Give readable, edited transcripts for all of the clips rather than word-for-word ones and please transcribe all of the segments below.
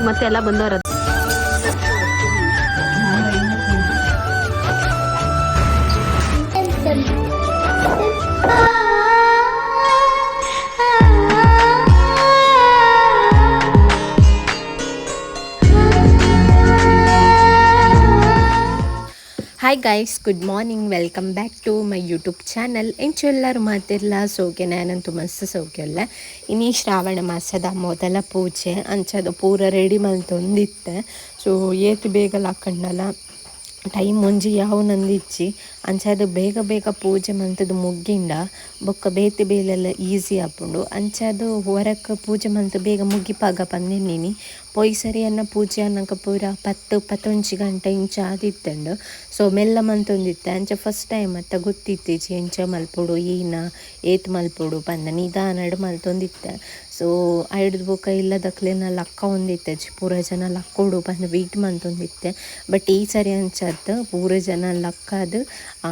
ಮತ್ತೆ ಎಲ್ಲ ಬಂದವರ. Hi guys, good morning, welcome back to my YouTube channel. ಎಂಚ ಮಾತೆರ್ಲ ಸೌಖ್ಯ? ನಾನಂತೂ ಮಸ್ತ್ ಸೌಖ್ಯ ಉಲ್ಲೆ. ಇನಿ ಶ್ರಾವಣ ಮಾಸದ ಮೊದಲ ಪೂಜೆ. ಅಂಚದ ಪೂರ ರೆಡಿ ಮಲ್ತೊಂದಿತ್ತೆ. ಸೊ ಏತ್ ಬೇಗ ಲಕ್ಕಂಡಲ ಟೈಮ್ ಒಂಜಿ ಯಾವನಂದಿಜ್ಜಿ. ಅಂಚಾದ್ ಬೇಗ ಬೇಗ ಪೂಜೆ ಮಲ್ತುದು ಮುಗ್ಗಿಂಡ ಬೊಕ್ಕ ಬೇತೆ ಬೇಲೆಲ್ಲ ಈಸಿ ಆಪುಂಡು. ಅಂಚಾದ್ ಹೊರಕ್ ಪೂಜೆ ಮಲ್ತ್ ಬೇಗ ಮುಗಿಪಾಗ ಪಂದೆನ್ನಿನಿ. ಪೋಯಿ ಸರಿ ಅನ್ನ ಪೂಜೆ ಅನ್ನಕ ಪೂರ 10, 11 ಗಂಟೆ ಇಂಚ ಆದಿತ್ತುಂಡು. ಸೊ ಮೆಲ್ಲ ಮಲ್ತೊಂದಿತ್ತೆ. ಅಂಚ ಫಸ್ಟ್ ಟೈಮ್ ಅತ್ತ, ಗೊತ್ತಿತ್ತಿಜಿ ಎಂಚ ಮಲ್ಪೊಡು, ಏನ ಏತ್ ಮಲ್ಪೊಡು ಪಂದ್. ನಿಧಾನಡ್ ಮಲ್ತೊಂದಿತ್ತೆ. ಸೊ ಐಡ್ದ್ ಬೊಕ್ಕ ಇಲ್ಲದಕ್ಲೆನ ಲಕ್ಕವೊಂದಿತ್ತೆಜಿ, ಪೂರ ಜನ ಲಕ್ಕೊಡು ಪಂದ್ ವೆಯ್ಟ್ ಮಲ್ತೊಂದಿತ್ತೆ. ಬಟ್ ಈ ಸರಿ ಅಂಚತ್, ಪೂರ ಜನ ಲಕ್ಕಾದ್.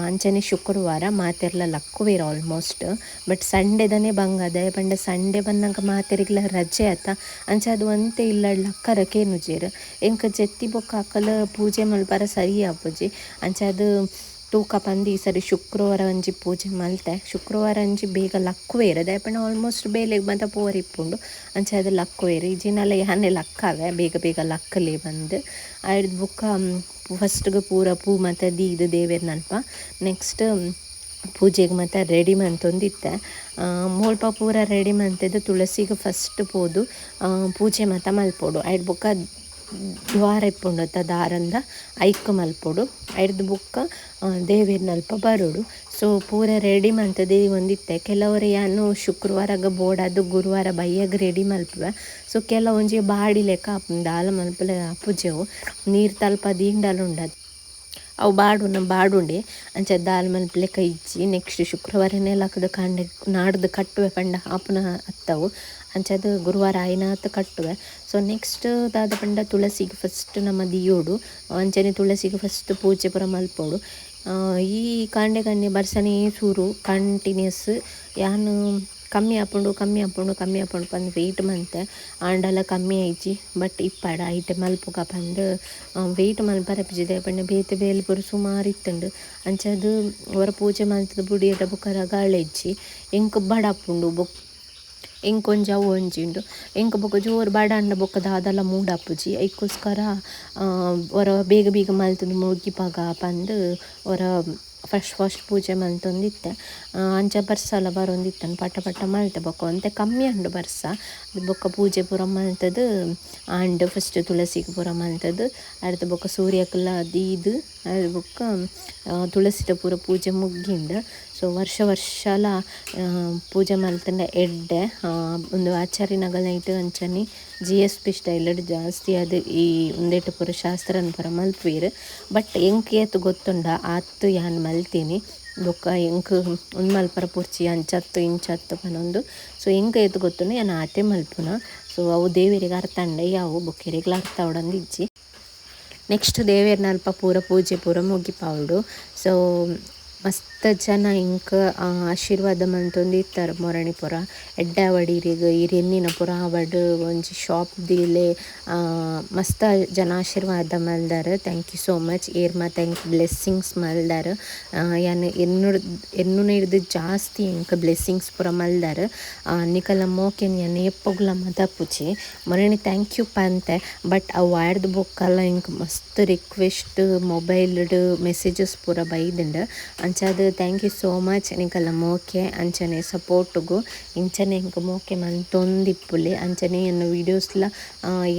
ಅಂಚನೆ ಶುಕ್ರವಾರ ಮಾತೆರ್ಲ ಲಕ್ಕುವೆರ್ ಆಲ್ಮೋಸ್ಟ್. ಬಟ್ ಸಂಡೆದನೇ ಬಂಗ. ದಾಯೆ ಪಂಡ ಸಂಡೆ ಬನ್ನಗ ಮಾತೆರಿಗ್ಲ ರಜೆ ಅತ್ತ, ಅಂಚಾದ್ ಒಂತೆ ಇಲ್ಲಡ್ ಲಕ್ಕರ ಕೇನುಜೆರ್. ಎಂಕ್ ಜೆತ್ತಿ ಬೊಕ್ಕ ಅಕಲ್ ಪೂಜೆ ಮಲ್ಪರ ಸರಿ ಆಪುಜಿ. ಅಂಚಾದ್ ತೂಕ ಪಂದ್ ಈ ಸರಿ ಶುಕ್ರವಾರ ಒಂಜಿ ಪೂಜೆ ಮಲ್ತೆ. ಶುಕ್ರವಾರ ಒಂಜಿ ಬೇಗ ಲಕ್ಕುವೆರ್. ದಾಯೆ ಪಂಡ ಆಲ್ಮೋಸ್ಟ್ ಬೇಲೆಗ್ ಮಾತ ಪೋವರೆ ಇಪ್ಪುಂಡು, ಅಂಚಾದ್ ಲಕ್ಕುವೆರ್. ಇಜಿಂಡಲ ಯಾನೆ ಲಕ್ಕಾವೆ, ಬೇಗ ಬೇಗ ಲಕ್ಕಲೆ ಪಂದ್. ಐಡ್ದ್ ಬೊಕ್ಕ ಫಸ್ಟ್ಗೆ ಪೂರ ಪೂ ಮಾತ ದೀದ್ ದೇವೆರ್ನಲ್ಪ, ನೆಕ್ಸ್ಟ್ ಪೂಜೆಗೆ ಮಾತ ರೆಡಿ ಮಂತೊಂದಿತ್ತೆ. ಮುಲ್ಪ ಪೂರ ರೆಡಿ ಮಂತುದು ತುಳಸಿಗೆ ಫಸ್ಟ್ ಪೋದು ಪೂಜೆ ಮಾತ ಮಲ್ಪೊಡು. ಐಡ್ ಬೊಕ್ಕ ದ್ವಾರ ಇಪ್ಪುಂಡು ಅತ್ತ ದಾರಂದ, ಐಕ್ ಮಲ್ಪೊಡು. ಐಡ್ದ್ ಬೊಕ್ಕ ದೇವೆರ್ನಲ್ಪ ಬರೊಡು. ಸೊ ಪೂರ ರೆಡಿ ಮಂತುದು ಒಂದಿತ್ತೆ. ಕೆಲವೊರ ಯಾನ್ ಶುಕ್ರವಾರಗ್ ಬೋಡಾದ್ ಗುರುವಾರ ಬಯ್ಯಗ್ ರೆಡಿ ಮಲ್ಪುವೆ. ಸೊ ಕೆಲವೊಂಜಿ ಬಾಡಿ ಲೆಕ್ಕ ಆಪುಂಡು, ದಾಲ ಮಲ್ಪುಲೆ ಆಪುಜಿ. ಅವು ನೀರು ತಲ್ಪ ದೀಂಡಲ ಉಂಡು, ಅವು ಬಾಡುನ ಬಾಡುಂಡೆ. ಅಂಚ ದಾಲ್ ಮಲ್ಪುಲೆಕ ಇಜ್ಜಿ. ನೆಕ್ಸ್ಟ್ ಶುಕ್ರವಾರನೇ ಲಕ್ಕುದು ಕಾಂಡೆ ನಾಡ್ದು ಕಟ್ಟುವೆ ಪಂಡ ಆಪುನ ಅತ್ತವು. ಅಂಚಾದ್ ಗುರುವಾರ ಆಯಿನಾತ್ ಕಟ್ಟುವೆ. ಸೊ ನೆಕ್ಸ್ಟ್ ದಾದ ಪಂಡ ತುಳಸಿಗೆ ಫಸ್ಟ್ ನಮ ದೀಯೋಡು. ಅಂಚನೆ ತುಳಸಿಗೆ ಫಸ್ಟ್ ಪೂಜೆ ಪೂರ ಮಲ್ಪೊಡು. ಈ ಕಾಂಡೆ ಕಾಂಡೆ ಬರ್ಸನೇ ಸುರು ಕಂಟಿನ್ಯೂಸ್. ಯಾನ್ ಕಮ್ಮಿ ಆಪುಂಡು, ಕಮ್ಮಿ ಆಪುಂಡು, ಕಮ್ಮಿ ಆಪುಂಡು ಪಂದ್ ವೆಯ್ಟ್ ಮಂತೆ. ಆಂಡಲ ಕಮ್ಮಿ ಆಯಿಜಿ. ಬಟ್ ಇಪ್ಪಡ ಐಟ್ ಮಲ್ಪುಗ ಪಂದ್ ವೆಯ್ಟ್ ಮಲ್ಪರೆ ಆಪುಜಿ. ದಾಯೆ ಪಂಡ ಬೇತೆ ಬೇಲೆ ಪೂರ ಸುಮಾರು ಇತ್ತುಂಡು. ಅಂಚಾದ್ ಒರ ಪೂಜೆ ಮಲ್ತುದು ಬುಡಿಯೆಡ ಬೊಕ ರಗಾಳೆ ಇಜ್ಜಿ. ಎಂಕ್ ಬಡ ಆಪುಂಡು. ಬೊಕ್ ಎಂಕ್ ಒಂಜಿ ಅವು ಒಂಜಿ ಉಂಡು. ಎಂಕ್ ಬೊಕ ಜೋರು ಬಡಾಂಡ ಬೊಕ್ಕ ದಾದಲ ಮೂಡ್ ಆಪುಜಿ. ಐಕೋಸ್ಕರ ಒರ ಬೇಗ ಬೇಗ ಮಲ್ತುದು ಮುಗಿಪಾಗ ಪಂದ್ ಒರ ಫಸ್ಟ್ ಫಸ್ಟ್ ಪೂಜೆ ಮಲ್ತೊಂದಿತ್ತೆ. ಅಂಚ ಬರ್ಸಲ ಬರೊಂದಿತ್ತುಂಡು. ಪಟ ಪಟ ಮಲ್ತೆ. ಬೊಕ ಒಂತೆ ಕಮ್ಮಿ ಆಂಡ್ ಬರ್ಸ. ಬೊಕ್ಕ ಪೂಜೆ ಪೂರ ಮಲ್ತುದು ಆಂಡ್. ಫಸ್ಟ್ ತುಳಸಿಗ್ ಪೂರ ಮಲ್ತುದು, ಐಡ್ದ್ ಬೊಕ್ಕ ಸೂರ್ಯಕ್ಲ ದೀದ್, ಐಡ್ದ್ ಬೊಕ್ಕ ತುಳಸಿದ ಪೂರ ಪೂಜೆ ಮುಗ್ಗಿಂಡ್. ಸೊ ವರ್ಷ ವರ್ಷಲ ಪೂಜೆ ಮಲ್ತುಂಡ ಎಡ್ಡೆ. ಉಂದು ಆಚಾರ್ಯನಗಲ್ನೈಟ್ ಅಂಚನೆ G S P style ಜಾಸ್ತಿ ಆದ್ ಈ ಉಂದೆಟ್ ಪೂರ ಶಾಸ್ತ್ರನ್ ಪೂರ ಮಲ್ಪುವೆರ್. ಬಟ್ ಎಂಕ್ ಏತ್ ಗೊತ್ತುಂಡ ಆತ್ ಯಾನ್ ಮಲ್ತಿನಿ. ಬೊಕ್ಕ ಎಂಕ್ ಉಂದು ಮಲ್ಪರ ಪೋರ್ಚಿ, ಅಂಚತ್ತು ಇಂಚತ್ತು ಪನೊಂದು. ಸೊ ಎಂಕ್ ಏತ್ ಗೊತ್ತುಂಡು ಯಾನ್ ಆತೆ ಮಲ್ಪುನ. ಸೊ ಅವು ದೇವೆರೆಗ್ ಅರ್ಥ ಆಂಡ ಯಾವು, ಬೊಕ್ಕ ಎರೆಗ್ಲ ಅರ್ಥ ಆವೊಡಂದು ಇಜ್ಜಿ. ನೆಕ್ಸ್ಟ್ ದೇವೆರ್ನಲ್ಪ ಪೂರ ಪೂಜೆ ಪೂರ ಮುಗಿಪಾವೊಡು. ಸೊ ಮಸ್ತ್ ಜನ ಎಂಕ್ ಆಶೀರ್ವಾದ ಮಲ್ತೊಂದಿತ್ತೆರ್. ಮೊರಣಿ ಪೂರ ಎಡ್ಡೆ ಆವಡ್ ಇರೆಗ್, ಇರ್ ಎನ್ನಿನ ಪೂರ ಆವಡ್, ಒಂಜಿ ಶಾಪ್ ದೀಲೆ. ಮಸ್ತ್ ಜನ ಆಶೀರ್ವಾದ ಮಲ್ದರ್. Thank you so much. ಏರ್ ಮಾತ ಎಂಕ್ ಬ್ಲೆಸ್ಸಿಂಗ್ಸ್ ಮಲ್ದರ್, ಯಾನ್ ಎನ್ನುಡ್ ಎನ್ನುನೆಡ್ದ್ ಜಾಸ್ತಿ ಎಂಕ್ ಬ್ಲೆಸ್ಸಿಂಗ್ಸ್ ಪೂರ ಮಲ್ದರ್. ನಿಕಲ್ನ ಮೋಕೆನ್ ಯಾನ್ ಏಪೊಗ್ಲ ಮದಪುಜಿ. ಮೊರಣಿ thank you ಪಂತೆ. ಬಟ್ ಅವು ಆಯ್ರ್ದ್ ಬೊಕ್ಕಲ ಎಂಕ್ ಮಸ್ತ್ ರಿಕ್ವೆಸ್ಟ್, ಮೊಬೈಲ್ಡ್ ಮೆಸೇಜಸ್ ಪೂರ ಬೈದ್ಂಡ್. ಅಂಚಾದ್ thank you so much ನಿಕಲ್ನ ಮೋಕೆ ಅಂಚನೆ ಸಪೋರ್ಟುಗು. ಇಂಚನೆ ಎಂಕ್ ಮೋಕೆ ಮಲ್ತೊಂದಿಪ್ಪುಲೆ. ಅಂಚನೆ ಎನ್ನ ವೀಡಿಯೋಸ್ಲ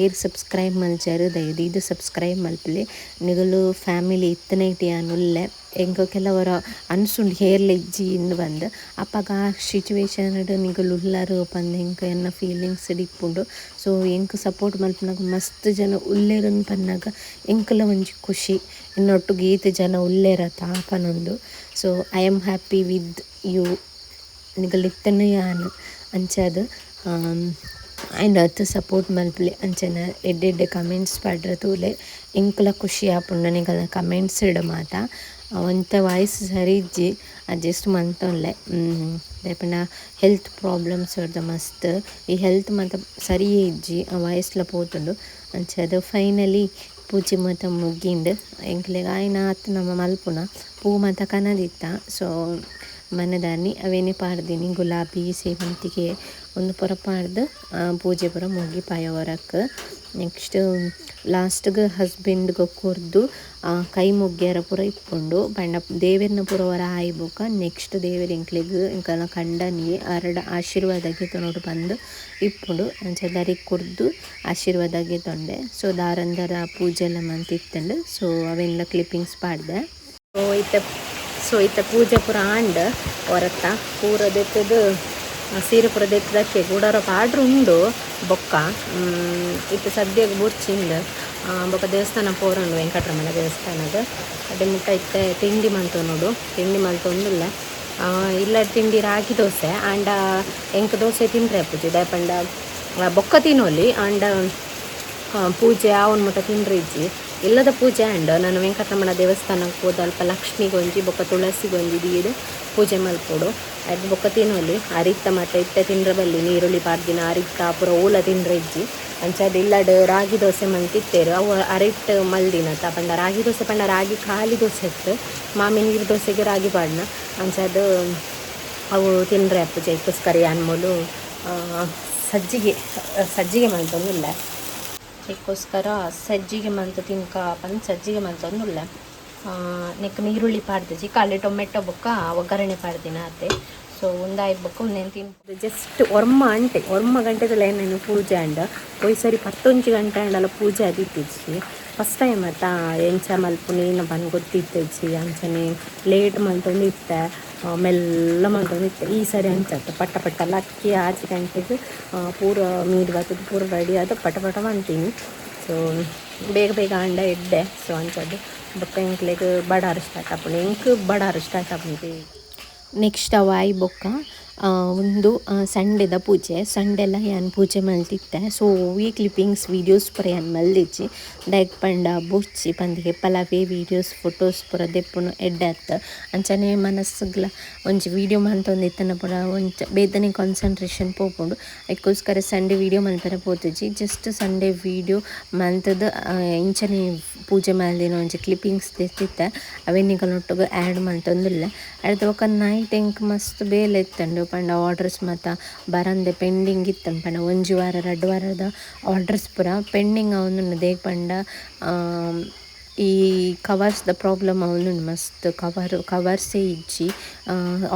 ಏರ್ ಸಬ್ಸ್ಕ್ರೈಬ್ ಮಲ್ಜರ್, ದಯದೀದ್ ಸಬ್ಸ್ಕ್ರೈಬ್ ಮಲ್ಪುಲೆ. ನಿಗುಲು ಫ್ಯಾಮಿಲಿ ಇತ್ತನೈಟ್ ಯಾನ್ ಉಲ್ಲೆ. ಎಂಕ್ ಕೆಲವರ ಅನ್ಸುಂಡು ಏರ್ಲ ಇಜ್ಜಿ ಇಂದ್ ಪಂದ್. ಅಪಗ ಆ ಸಿಚುವೇಶನ್ ನಿಗುಲು ಉಲ್ಲರ್ ಪಂದ್ ಎಂಕ್ ಎನ್ನ ಫೀಲಿಂಗ್ಸ್ ಇಪ್ಪುಂಡು. ಸೊ ಎಂಕ್ ಸಪೋರ್ಟ್ ಮಲ್ಪುನಗ ಮಸ್ತ್ ಜನ ಉಲ್ಲೆರ್ ಪನ್ನಗ ಎಂಕುಲ ಒಂಜಿ ಖುಷಿ, ಎನ್ನೊಟ್ಟುಗು ಈತ್ ಜನ ಉಲ್ಲೆರತ ಪನೊಂದು. So I am happy with you. ನಿಕುಲು ಇತ್ತನ ಯಾನ್. ಅಂಚಾದ್ ಆಯಿನಾತ್ ಸಪೋರ್ಟ್ ಮಲ್ಪುಲೆ. ಅಂಚನೆ ಎಡ್ಡೆ ಎಡ್ಡೆ ಕಮೆಂಟ್ಸ್ ಪಾಡ್ರೆ ತೂಲೆ, ಎಂಕುಲ ಖುಷಿ ಆಪುಂಡು ನಿಕಲ್ನ ಕಮೆಂಟ್ಸ್ ಡ್ ಮಾತ. ಒಂತೆ ವಾಯ್ಸ್ ಸರಿ ಇಜ್ಜಿ ಅಡ್ಜಸ್ಟ್ ಮಂತೊನ್ಲೆ ದಾಯೆ ಹೆಲ್ತ್ ಪ್ರಾಬ್ಲಮ್ಸ್ ಇರ್ದ ಮಸ್ತ್ ಈ ಹೆಲ್ತ್ ಮಾತ ಸರಿಯೇ ಇಜ್ಜಿ ಆ ವಾಯ್ಸ್ಲ ಪೋತುಂಡು. ಅಂಚಾದ್ ಫೈನಲಿ ಪೂಜೆ ಮಾತ ಮುಗಿಂಡ್ ಎಂಕ್ಲೆಗ್ ಆಯಿನ ಆತ್ ನಮ ಮಲ್ಪುನ ಪೂ ಮಾತ ಕನದಿತ್ತ. ಸೊ ಮನದಾನಿ ಅವೇನೆ ಪಾಡ್ದಿನಿ ಗುಲಾಬಿ ಸೇವಂತಿಗೆ ಉಂದು ಪೂರ ಪಾಡ್ದ್ ಪೂಜೆ ಪೂರ ಮುಗಿಪಾಯ ಹೊರಕ್. ನೆಕ್ಸ್ಟ್ ಲಾಸ್ಟ್ಗ್ ಹಸ್ಬೆಂಡ್ಗ್ ಕೊರ್ದು ಕೈ ಮುಗ್ಗ್ಯರ ಪೂರ ಇಪ್ಪುಂಡು ಪಂಡ ದೇವೆರ್ನ ಪೂರ ಒರ ಆಯಿ ಬೊಕ್ಕ ನೆಕ್ಸ್ಟ್ ದೇವೆರ್ ಎಂಕ್ಲೆಗ್ ಎಂಕಲ್ನ ಕಂಡನಿ ಅರೆಡ ಆಶೀರ್ವಾದ ಗೆತೊನೊಡು ಪಂದ್ ಇಪ್ಪುಂಡು. ಅಂಚ ಅರೆಗ್ ಕೊರ್ದು ಆಶೀರ್ವಾದ ಗೆತೊಂಡೆ. ಸೊ ದಾರಂದರ ಪೂಜೆ ಎಲ್ಲ ಮಂತಿತ್ತುಂಡು. ಸೊ ಅವೆನ್ಲ ಕ್ಲಿಪ್ಪಿಂಗ್ಸ್ ಪಾಡ್ದೆ. ಸೊ ಇತ್ತೆ ಪೂಜೆ ಪೂರ ಆಂಡ್ ಹೊರತ್ತ ಪೂರ ದೆತ್ತುದು ಸೀರೆ ಪೂರ ದೆತ್ತದಕ್ಕೆ ಗುಡಾರ ಪಾಡ್ರು ಉಂಡು ಬೊಕ್ಕ ಇತ್ತೆ ಸದ್ಯಗ್ ಬೊರ್ಚಿಂದ್ ಬೊಕ್ಕ ದೇವಸ್ಥಾನ ಪೋರುಂಡು ವೆಂಕಟರಮಣ ದೇವಸ್ಥಾನದ ಅಡೆ ಮುಟ್ಟ ಇತ್ತೆ ತಿಂಡಿ ಮಲ್ತೊನೊಡು ತಿಂಡಿ ಮಲ್ತೊಂದುಲ್ಲ. ಇಲ್ಲ ತಿಂಡಿ ರಾಗಿ ದೋಸೆ ಆಂಡ ಎಂಕ್ ದೋಸೆ ತಿಂಡ್ರೆ ಪೂಜೆ ದಾಯೆ ಪಂಡ ಬೊಕ್ಕ ತಿನೊಲಿ ಆಂಡ ಪೂಜೆ ಆವೊನ್ ಮುಟ್ಟ ತಿಂಡ್ರೆ ಇಜ್ಜಿ. ಇಲ್ಲದ ಪೂಜೆ ಆಂಡ್ ನಾನು ವೆಂಕಟರಮಣ ದೇವಸ್ಥಾನಕ್ಕೆ ಪೋದು ಅಲ್ಪ ಲಕ್ಷ್ಮಿಗೊಂಜಿ ಬೊಕ್ಕ ತುಳಸಿಗೊಂಜಿ ದೀದ್ ಪೂಜೆ ಮಲ್ಪೊಡು. ಅದ್ ಬೊಕ್ಕ ತಿನೊಲಿ ಅರಿತ್ತ ಮಾತ ಇತ್ತೆ ತಿಂಡ್ರೆ ಬಲ್ಲಿ ನೀರುಳ್ಳಿ ಪಾಡ್ದಿನ ಅರಿತ್ತ ಪೂರ ಓಲ ತಿಂಡ್ರೆ ಇಜ್ಜಿ. ಅಂಚಾದ್ ಇಲ್ಲಡ್ ರಾಗಿ ದೋಸೆ ಮಂತಿತ್ತೇರು ಅವು ಅರಿಟ್ ಮಲ್ದಿನತ ಪಂಡ ರಾಗಿ ದೋಸೆ ಪಂಡ ರಾಗಿ ಖಾಲಿ ದೋಸೆ ಇತ್ತು ಮಾಮಿ ನೀರು ದೋಸೆಗೆ ರಾಗಿ ಪಾಡ್ನ ಅಂಚಾದ್ ಅವು ತಿಂಡ್ರೆ ಪೂಜೆ ಐಕೋಸ್ಕರ ಯಾನ್ ಮೂಲು ಸಜ್ಜಿಗೆ ಸಜ್ಜಿಗೆ ಮಲ್ತೊಂದುಲ್ಲೆ. ಐಕೋಸ್ಕರ ಸಜ್ಜಿಗೆ ಮಂತ್ ತಿನ್ಕ ಪಂದ್ ಸಜ್ಜಿಗೆ ಮಲ್ತೊಂದುಲ್ಲೆ. ನೆಕ್ ನೀರುಳ್ಳಿ ಪಾಡ್ದಿಜಿ ಖಾಲಿ ಟೊಮೆಟೊ ಬೊಕ್ಕ ಒಗ್ಗರಣೆ ಪಾಡ್ದಿನ ಆತೆ. ಸೊ ಉಂದಾಯಿ ಬೊಕ್ಕ ಉಂದೆನ್ ತಿನ್ಪುದು ಜಸ್ಟ್ ಒರ್ಮ ಗಂಟೆ ಒರ್ಮ ಗಂಟೆದ ಏನೇನು ಪೂಜೆ ಆಂಡ್ ಪೋಯಿ ಸರಿ 11 ಗಂಟೆ ಆಂಡಲ ಪೂಜೆ ಆದಿತ್ತಿಜ್ಜಿ. ಫಸ್ಟ್ ಟೈಮ್ ಅತ್ತ ಎಂಚ ಮಲ್ಪುನಿ ಪಂದ್ ಗೊತ್ತಿತ್ತಿಜ್ಜಿ ಅಂಚನೆ ಲೇಟ್ ಮಲ್ತೊಂದು ಇತ್ತೆ ಮೆಲ್ಲ ಮಲ್ತೊಂದು ಇತ್ತೆ. ಈ ಸರಿ ಅಂಚತ್ತ ಪಟ್ಟ ಪಟ್ಟ ಲಕ್ಕಿ 6 ಗಂಟೆಗೆ ಪೂರ ಮೀರ್ ಬತ್ತದ ಪೂರ ರೆಡಿ ಆದ್ ಪಟ ಪಟ ಮಂತೀನಿ. ಸೊ ಬೇಗ ಬೇಗ ಆಂಡ ಎಡ್ಡೆ. ಸೊ ಅಂಚದ್ ಬೊಕ್ಕ ಎಂಕ್ಲೆಗ್ ಬಡಾರ್ ಸ್ಟಾರ್ಟ್ ಆಪುಂಡು ಎಂಕ್ ಬಡಾರ್ ಸ್ಟಾರ್ಟ್ ಆಪುಂಡು. ನೆಕ್ಸ್ಟ್ ಅವು ಆಯಿ ಬೊಕ್ಕ ಉಂದು ಸಂಡೆದ ಪೂಜೆ ಸಂಡೆಲ ಯಾನ್ ಪೂಜೆ ಮಲ್ತಿತ್ತೆ. ಸೊ ಒವ್ವೇ ಕ್ಲಿಪ್ಪಿಂಗ್ಸ್ ವೀಡಿಯೋಸ್ ಪೂರ ಯಾನ್ ಮಲ್ದಿಜ್ಜಿ ದಾಯೆಗ್ ಪಂಡ ಬೊರ್ಚಿ ಪಂದ್ ಏಪಲ ಅವೇ ವೀಡಿಯೋಸ್ ಫೋಟೋಸ್ ಪೂರ ದೆಪ್ಪುನು ಎಡ್ಡೆ ಅತ್ತ್. ಅಂಚನೆ ಮನಸ್ಸುಗ್ಲ ಒಂಜಿ ವೀಡಿಯೋ ಮಂತೊಂದಿತ್ತಂಡ ಪೂರ ಒಂಚ ಬೇತನೆ ಕಾನ್ಸಂಟ್ರೇಷನ್ ಪೋಪುಂಡು. ಐಕೋಸ್ಕರ ಸಂಡೆ ವೀಡಿಯೋ ಮಲ್ಪೆರೆ ಪೋತುಜಿ just Sunday video ಮಲ್ತುದು ಇಂಚನೆ ಪೂಜೆ ಮಲ್ದಿನ ಒಂಜಿ ಕ್ಲಿಪ್ಪಿಂಗ್ಸ್ ದೆತ್ತಿತ್ತೆ ಅವೆನ್ ನಿಕಲ್ನೊಟ್ಟುಗು ಆ್ಯಡ್ ಮಲ್ತೊಂದುಲ್ಲೆ. ಅರ್ಧ ಬೊಕ್ಕ ನೈಟ್ ಎಂಕ್ ಮಸ್ತ್ ಬೇಲೆ ಇತ್ತುಂಡು ಪಂಡ ಆರ್ಡರ್ಸ್ ಮಾತ ಬರಂದೆ ಪೆಂಡಿಂಗ್ ಇತ್ತುಂಡು ಪಂಡ ಒಂಜಿ ವಾರ ರಡ್ಡ್ ವಾರದ ಆರ್ಡರ್ಸ್ ಪೂರ ಪೆಂಡಿಂಗ್ ಆವೊಂದುಂಡು. ದಾಯೆಗ್ ಪಂಡ ಈ ಕವರ್ಸ್ ದ ಪ್ರಾಬ್ಲಮ್ ಆವೊಂದುಂಡು ಮಸ್ತ್ ಕವರ್ಸೇ ಇಜ್ಜಿ.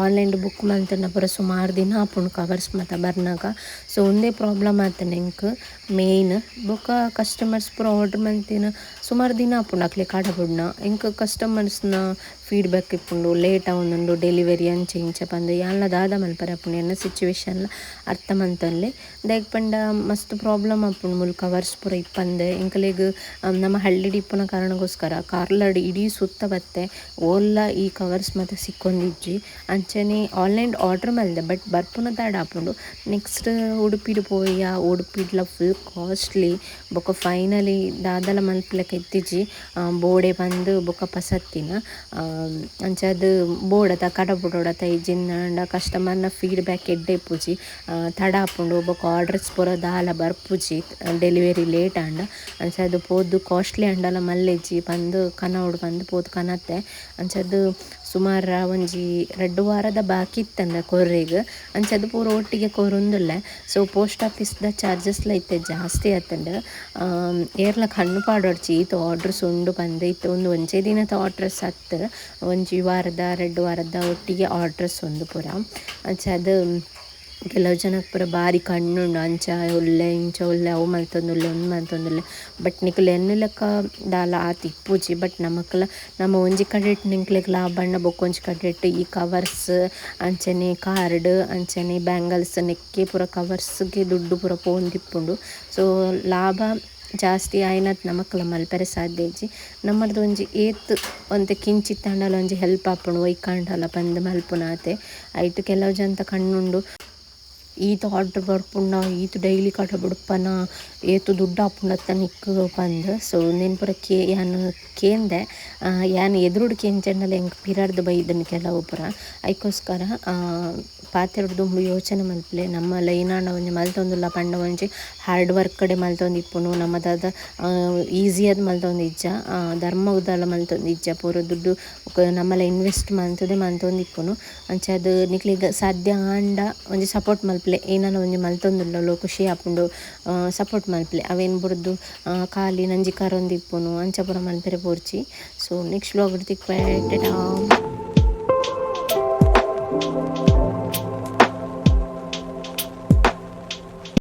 ಆನ್ಲೈನ್ ಬುಕ್ ಮಲ್ತುಂಡ ಪೂರ ಸುಮಾರು ದಿನ ಆಪುಂಡು ಕವರ್ಸ್ ಮಾತ ಬರ್ನಗ. ಸೊ ಉಂದೇ ಪ್ರಾಬ್ಲಮ್ ಆತುಂಡು ಎಂಕ್ ಮೇನ್. ಬೊಕ್ಕ ಕಸ್ಟಮರ್ಸ್ ಪೂರ ಆರ್ಡರ್ ಮಲ್ತಿನ ಸುಮಾರು ದಿನ ಆಪುಂಡು ಅಕ್ಲೆ ಕಡಪುಡ್ನ ಎಂಕ್ ಕಸ್ಟಮರ್ಸ್ನ ಫೀಡ್ಬ್ಯಾಕ್ ಇಪ್ಪುಂಡು ಲೇಟ್ ಆವೊಂದುಂಡು ಡೆಲಿವರಿ ಅಂಚ ಇಂಚ ಪಂದ್ ಯಾನ್ಲ ದಾದ ಮಲ್ಪರೆ ಆಪುಂಡು ಎನ್ನ ಸಿಚುವೇಶನ್ಲ ಅರ್ಥ ಮಲ್ತೊನ್ಲೆ. ದಾಯೆಗ್ ಪಂಡ ಮಸ್ತ್ ಪ್ರಾಬ್ಲಮ್ ಆಪುಂಡು ಮೂಲು ಕವರ್ಸ್ ಪೂರ ಇಪ್ಪಂದೆ ಎಂಕ್ಲೆಗ್ ನಮ ಹಳ್ಳಿಡ್ ಇಪ್ಪುನ ಕಾರಣಗೋಸ್ಕರ ಕಾರ್ಲಡ್ ಇಡೀ ಸುತ್ತ ಬತ್ತೆ ಓಲ್ಲ ಈ ಕವರ್ಸ್ ಮಾತ ಸಿಕ್ಕೊಂದಿಜ್ಜಿ. ಅಂಚನೆ ಆನ್ಲೈನ್ ಆರ್ಡರ್ ಮಲ್ದೆ ಬಟ್ ಬರ್ಪುನ ತಡ ಆಪುಂಡು. ನೆಕ್ಸ್ಟ್ ಉಡುಪಿಡ್ ಪೋಯ ಉಡುಪಿಡ್ಲ ಫುಲ್ ಕಾಸ್ಟ್ಲಿ ಬೊಕ್ಕ ಫೈನಲಿ ದಾದಲ ಮಲ್ಪುಲೆಕ ಇತ್ತಿಜಿ ಬೋಡೆ ಪಂದ್ ಬೊಕ್ಕ ಪಸತ್ತಿನ ಅಂಚಾದ್ ಬೋಡತ ಕಡಪುಡೊಡತ ಇಜ್ಜಿಂಡ ಕಸ್ಟಮರ್ನ ಫೀಡ್ಬ್ಯಾಕ್ ಎಡ್ಡೆ ಇಪ್ಪುಜಿ ತಡ ಆಪುಂಡು ಬೊಕ್ಕ ಆರ್ಡರ್ಸ್ ಪೂರ ದಾಲ ಬರ್ಪುಜಿ ಡೆಲಿವರಿ ಲೇಟ್ ಆಂಡ. ಅಂಚಾದ್ ಪೋದು ಕಾಸ್ಟ್ಲಿ ಆಂಡಲ ಮಲ್ಲೆಜ್ಜಿ ಪಂದ್ ಕನವೊಡು ಪಂದ್ ಪೋದು ಕನತೆ. ಅಂಚಾದ್ ಸುಮಾರ ಒಂಜಿ ರಡ್ಡ್ ವಾರದ ಬಾಕಿ ಇತ್ತಂದ ಕೊರ್ರೆಗ್ ಅಂಚಾದ್ ಪೂರ ಒಟ್ಟಿಗೆ ಕೊರೊಂದುಲ್ಲೆ. ಸೊ ಪೋಸ್ಟ್ ಆಫೀಸ್ದ ಚಾರ್ಜಸ್ ಲ ಇತ್ತೆ ಜಾಸ್ತಿ ಆತುಂಡು. ಏರ್ಲ ಕಣ್ಣು ಪಾಡೊಡ್ಚಿ ಈತ್ ಆರ್ಡರ್ಸ್ ಉಂಡು ಪಂದ್ ಇತ್ತೆ ಉಂದು ಒಂಜೇ ದಿನದ ಆರ್ಡರ್ಸ್ ಅತ್ತ್ ಒಂಜಿ ವಾರದ ರಡ್ಡ್ ವಾರದ ಒಟ್ಟಿಗೆ ಆರ್ಡರ್ಸ್ ಉಂಡು ಪೂರ. ಅಂಚಾದ್ ಕೆಲವು ಜನಕ್ ಪೂರ ಬಾರಿ ಕಣ್ಣುಂಡು ಅಂಚ ಉಲ್ಲೆ ಇಂಚ ಉಲ್ಲೆ ಅವು ಮಲ್ತೊಂದುಲ್ಲೆ ಉಂದು ಮಲ್ತೊಂದುಲ್ಲೆ ಬಟ್ ನಿಕುಲು ಎನ್ನುಲೆಕ್ಕ ದಾಲ ಆತ್ ಇಪ್ಪುಜಿ. ಬಟ್ ನಮಕ್ಲ ನಮ ಒಂಜಿ ಕಡೆಟ್ ನಿಕ್ಲೆಗ್ ಲಾಭ ಆಂಡ ಬೊಕ್ಕೊಂಜಿ ಕಡೆಟ್ ಈ ಕವರ್ಸ್ ಅಂಚನೆ ಕಾರ್ಡ್ ಅಂಚನೆ ಬ್ಯಾಂಗಲ್ಸ್ ನೆಕ್ಕೆ ಪೂರ ಕವರ್ಸ್ಗೆ ದುಡ್ಡು ಪೂರ ಪೋವೊಂದಿಪ್ಪುಂಡು. ಸೊ ಲಾಭ ಜಾಸ್ತಿ ಆಯಿನತ್ ನಮಕ್ಲ ಮಲ್ಪೆರೆ ಸಾಧ್ಯ ಇಜ್ಜಿ. ನಮ್ಮರ್ದ್ ಒಂಜಿ ಏತ್ ಒಂತೆ ಕಿಂಚಿತ್ ಆಂಡಲ ಒಂಜಿ ಹೆಲ್ಪ್ ಆಪುಂಡು ಒಯ್ಕಾಂಡಲ ಪಂದ್ ಮಲ್ಪುನಾತೆ ಐಟ್ ಕೆಲವು ಜನತ ಕಣ್ಣುಂಡು. ಈತ್ ಆರ್ಡರ್ ಬರ್ಪುಂಡ, ಈತ್ ಡೈಲಿ ಕಡಪುಡ್ಪನ, ಏತ್ ದುಡ್ಡು ಆಪುಂಡತ್ತ ನಿಕ್ಕ್ ಪಂದ್. ಸೊ ಉಂದೆನ್ ಪೂರ ಕೇ ಯಾನ್ ಕೇಂದೆ, ಯಾನ್ ಎದುರುಡು ಕೇಂಜೆಂಡಲ ಎಂಕ್ ಪಿರರ್ದ್ ಬೈದ್ಂಡ್ ಕೆಲವು ಪೂರ. ಐಕೋಸ್ಕರ ಪಾತೆರೊಡು ದುಂಬು ಯೋಚನೆ ಮಲ್ಪುಲೆ. ನಮ್ಮ ಲೈನಾಂಡ ಒಂಜಿ ಮಲ್ತೊಂದುಲ್ಲ ಪಂಡ ಒಂಜಿ ಹಾರ್ಡ್ ವರ್ಕ್ ಡೆ ಮಲ್ತೊಂದಿಪ್ಪುನು. ನಮ ದಾದ ಈಸಿಯಾದ್ ಮಲ್ತೊಂದಿಜ್ಜ, ಧರ್ಮಗ್ ದಾಲ ಮಲ್ತೊಂದಿಜ್ಜ, ಪೂರ ದುಡ್ಡು ನಮಲ ಇನ್ವೆಸ್ಟ್ ಮಲ್ತುದೆ ಮಲ್ತೊಂದಿಪ್ಪುನು. ಅಂಚಾದ್ ನಿಕ್ಲೆಗ್ ಸಾಧ್ಯ ಆಂಡ ಒಂಜಿ ಸಪೋರ್ಟ್ ಮಲ್ಪುಲೆ. ಏನನ ಒಂಜಿ ಮಲ್ತೊಂದುಲ್ಲೊ ಖುಷಿ ಆಪುಂಡು, ಸಪೋರ್ಟ್ ಮಲ್ಪುಲೆ. ಅವೆನ್ ಬುಡ್ದು ಖಾಲಿ ನಂಜಿ ಕರೊಂದಿಪ್ಪುನು ಅಂಚ ಪೂರ ಮಲ್ಪೆರೆ ಬೋಡ್ಚಿ. ಸೊ ನೆಕ್ಸ್ಟ್ ವ್ಲಾಗ್ ತಿಕ್ಕುವೆ, ಟಾಟಾ.